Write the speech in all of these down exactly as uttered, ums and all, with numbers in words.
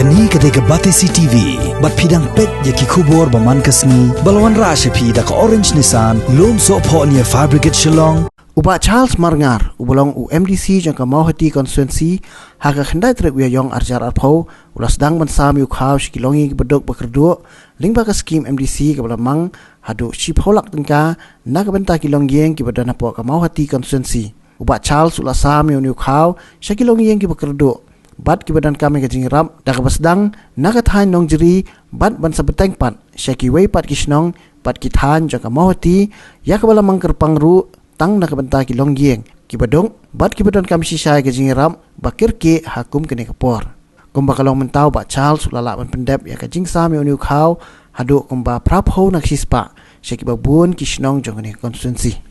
Kane ka dei ka Batesi T V, bad phi dang peit ïa ki khubor ba man ka sngi, ba la wanrah sha phi da ka Orange Nissan, Lumsohphoh near Fire Brigade Shillong. U Bah Charles Marngar, uba long u M D C jong ka Mawhati Constituency, ha ka khyndai tarik u Ïaïong arhajar arphew, u la sdang ban sam ïa u khaw sha ki longïing kiba duk ba kyrduh, lyngba ka skim M D C kaba la mang, haduh shiphew lak tyngka, na ka bynta ki longïing kiba don hapoh ka Mawhati Constituency. U Bah Charles u la sam ïa une u khaw sha ki longïing kiba kyrduh bad kiba donkam ïa ka jingïarap, da kaba sdang na ka thaiñ Nongjri bad ban sa bteng pat sha kiwei pat ki shnong bad ki thaiñ jong ka Mawhati, ïa kaba la mang kyrpang ruh tang na ka bynta ki longïing kiba duk bad kiba donkam shisha ïa ka jingïarap ba kyrkieh ha kum kane ka por. Kumba ka long mynta, u Bah Charles u la lah ban pyndep ïa ka jingsam ïa une u khaw haduh kumba phraphew na ka shispah sha kiba bun ki shnong jong kane ka constituency.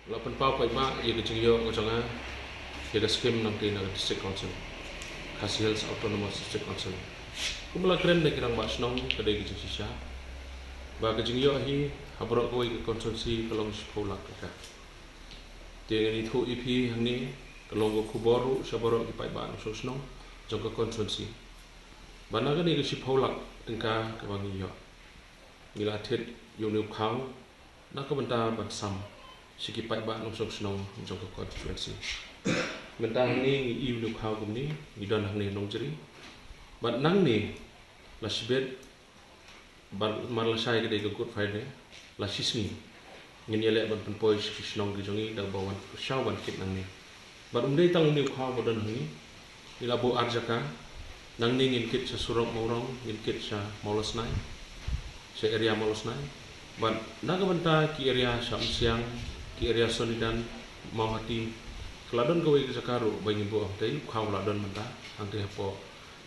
La pynpaw paidbah ïa ka jingïoh ka jong nga ïa ka skim nangta na ka District Council, Khasi Hills Autonomous District Council. Kumba la kren da ki rangbah shnong, ka dei ka jingshisha ba ka jingïoh hi ha baroh kawei ka constituency ka long shiphew lak tyngka. Te ngan ïathuh ïa phi hangne, ka long ka khubor ruh sha baroh ki paidbah nongshong shnong jong ka constituency, ba na kane ka shiphew lak tyngka kaba ngi ïoh, ngi la thied ïa une u khaw na ka bynta ban sam sha ki paidbah nongshong shnong jong ka constituency. Mynta hangne ngi ïoh une u khaw kumne, ngi don hangne Nongjri. Bad nangne la shibit, bad mar lashai ka dei ka Good Friday, la shisngi ngin ïaleh ban pynpoi sha ki shnong ki jong ngi da kaba wan pyrshang ban kit nangne. Bad um dei tang une u khaw ba don hangne, ngi la buh ar jaka. Nangne ngin kit sha surok Mawrong, ngin kit sha Mawlasnai, sha area Mawlasnai. Bad na ka bynta ki area sha Umsiang, ki area Sonidan, Mawhati, ka la don kawei ka jaka ruh ba ngin buh hangtei, u khaw la don mynta hangtei hapoh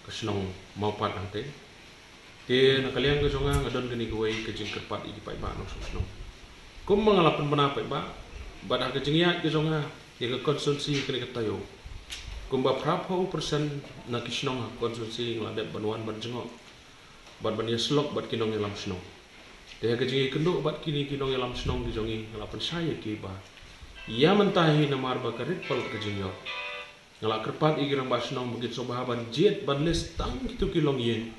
ka shnong Mawpat hangtei. Te na ka liang ka jong nga, nga don kane kawei ka jingkyrpad ïa ki paidbah nongshong shnong. Kumba nga la pynbna paidbah, bad ha ka jingïaid ka jong nga ïa ka constituency kane ka taïew, kumba phraphew percent na ki shnong ha constituency nga la dep ban wan ban jngoh bad ban ïasyllok bad ki nongïalam shnong. Te ha ka jingïakynduh bad kine ki nongïalam shnong ki jong ngi, nga la pynshai ïa ki ba ïa mynta hi namar ba ka rit palat ka jingïoh, nga la kyrpad ïa ki rangbah shnong ba kin sngewbha ban jied ban list tang kito ki longïing,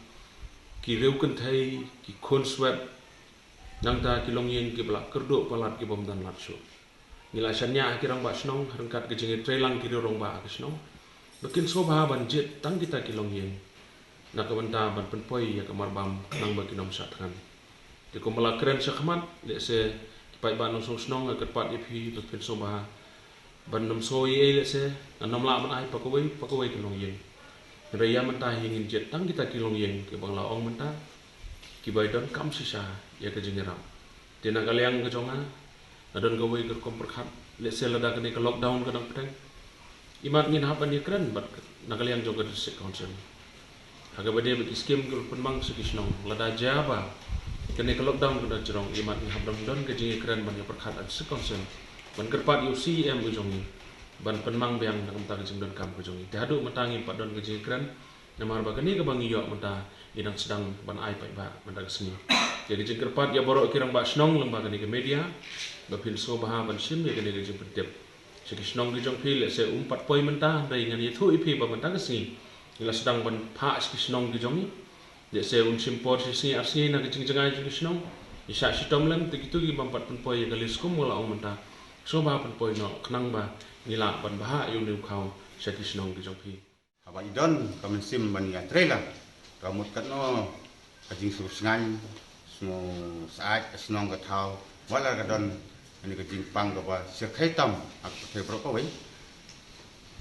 ki riew kynthei, ki khun swet, nangta ki longïing kiba la kyrduh palat, ki bym don lad shuh. Ngi la shaniah ha ki rangbah shnong ryngkat ka jingïatreilang ki riew rangbah ha ka shnong ba kin sngewbha ban jied tang kita ki longïing na ka bynta ban pynpoi ïa ka marbam khnang ba kin ym shah thngan. Te kumba la kren shakhmat, lehse ki paidbah nongshong shnong, nga kyrpad ïa phi ba phin sngewbha ban nym sngew ei ei, lehse ngan nym lah ban ai pa kawei pa kawei ka longïing. Hynrei ïa mynta hi ngin jied tang kita ki longïing kiba nga la ong mynta, kiba donkam shisha ïa ka jingïarap. Te na ka liang ka jong nga, nga don kawei ka rukom pyrkhat, lehse lada kane ka lockdown ka dang bteng, imat ngin hap ban ïakren bad na ka liang jong ka District Council ha kaba ïadei bad ki skim kiba pynbang sha ki shnong. Lada jia ba kane ka lockdown ka dang jrong, imat ngi hap dang don ka jingïakren ban ïapyrkhat ha District Council ban kyrpad ïa u C E M ka jong ngi ban pynbang biang na ka bynta ka jingdonkam ka jong ngi. Te haduh mynta ngim pat don ka jingïakren, namar ba kane kaba ngi ïoh mynta ngi dang sdang ban ai paidbah mynta ka sngi. Ïa ka jingkyrpad ïa baroh ki rangbah shnong lyngba kane ka media ba phin sngewbha ban shim ïa kane ka jingpyntip sha ki shnong ki jong phi. Lehse um pat poi mynta, hynrei ngan ïathuh ïa phi ba mynta ka sngi ngi la sdang ban phah sha ki shnong ki jong ngi. Lehse un shim por shi sngi ar sngi na ka jingjngai jong ki shnong, ngi shah shitom lem, te kito ki bym pat pynpoi ïa ka list kumba la ong mynta, sngewbha pynpoi noh khnang ba ngi lah ban bhah ïa une u khaw sha ki shnong ki jong phi. Haba i don ka mynsiem ban ïatreilang, ka mut katno ka jingsngewsngaiñ, sngewsyaid ka shnong ka thaw, wat la ka don kane ka jingpang kaba shyrkhei tam ha ka pyrthei baroh kawei.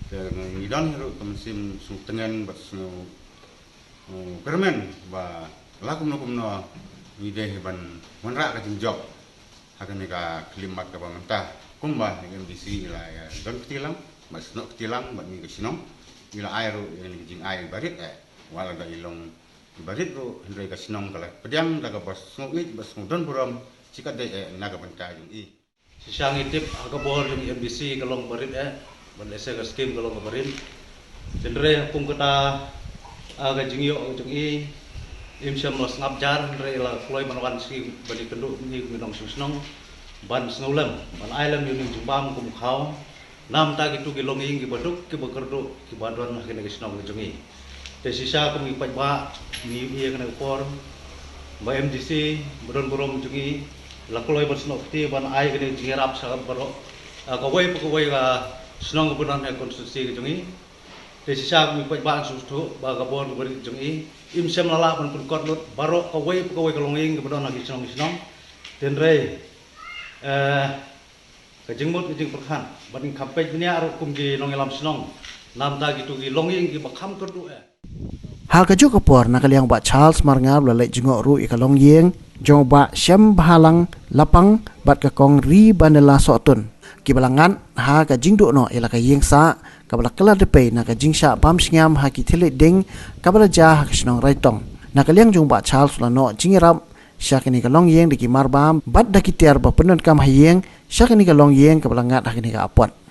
Te ngi don hi ruh ka mynsiem sngewtngen bad sngew, uh, kyrmen ba la kumno kumno ngi dei hi ban wanrah ka jingjop ha kane ka khyllipmat kaba mynta. Kumba ïa ka M D C i la ïa don kti lang bad snoh kti lang bad ngi ka shnong, i la ai ruh ïa kane ka jingai ba rit eh, wat la da i long ba rit ruh, hynrei ka shnong ka la pdiang da kaba sngewïeit bad sngewdon burom shi katdei eh na ka bynta jong i. Shisha ngi tip ha ka bor jong i M D C ka long ba rit eh, bad lehse ka skim ka long kaba rim. Hynrei ha kum kata, ah, ka jingïoh jong i, im shym la sngap jar, hynrei la kloi ban wan sha ngi ban ïakynduh bad ngi kum ki nongshong shnong ban sngewlem, ban ai lem ïa une u jingbam kum u khaw na ka bynta kito ki longïing kiba duk kiba kyrduh kiba don ha kane ka shnong ka jong i. Te shisha kum ki paidbah ngi ïa kane ka por ba M D C ba don burom jong ngi la kloi ban snoh kti ban ai kane jingïarap sha baroh, ah, kawei pa kawei ka shnong kaba don ha constituency ka jong ngi. Te shisha kum ki paidbah ngi sngewthuh ba ka bor kaba rit jong ngi im shym la lah ban pynkut lut baroh kawei pa kawei ka longïing kaba don ha ki shnong ki shnong. Tynrai, eh, ka jingmut ka jingpyrkhat bad ngi kham peit bniah ruh kum ki nongïalam shnong namar kito ki longïing kiba kham kyrduh eh. Ha kajuh ka por na ka liang Bah Charles Marngar ba la leit jngoh ruh ïa ka longïing jong Bah Shembhalang Lapang bad ka Kong Ribanela Sohtun kiba la ngat ha ka jingduh noh ïa la ka ïing sah kaba la kylla dpei na ka jingshah bam shngiam ha ki thylliej ding kaba la jia ha ka shnong Raitong. Na ka liang jong Bah Charles la noh jingïarap sha kane ka longïing da ki marbam bad da ki tiar ba pyndonkam ha ïing sha kane ka longïing kaba la ngat ha kane ka apot.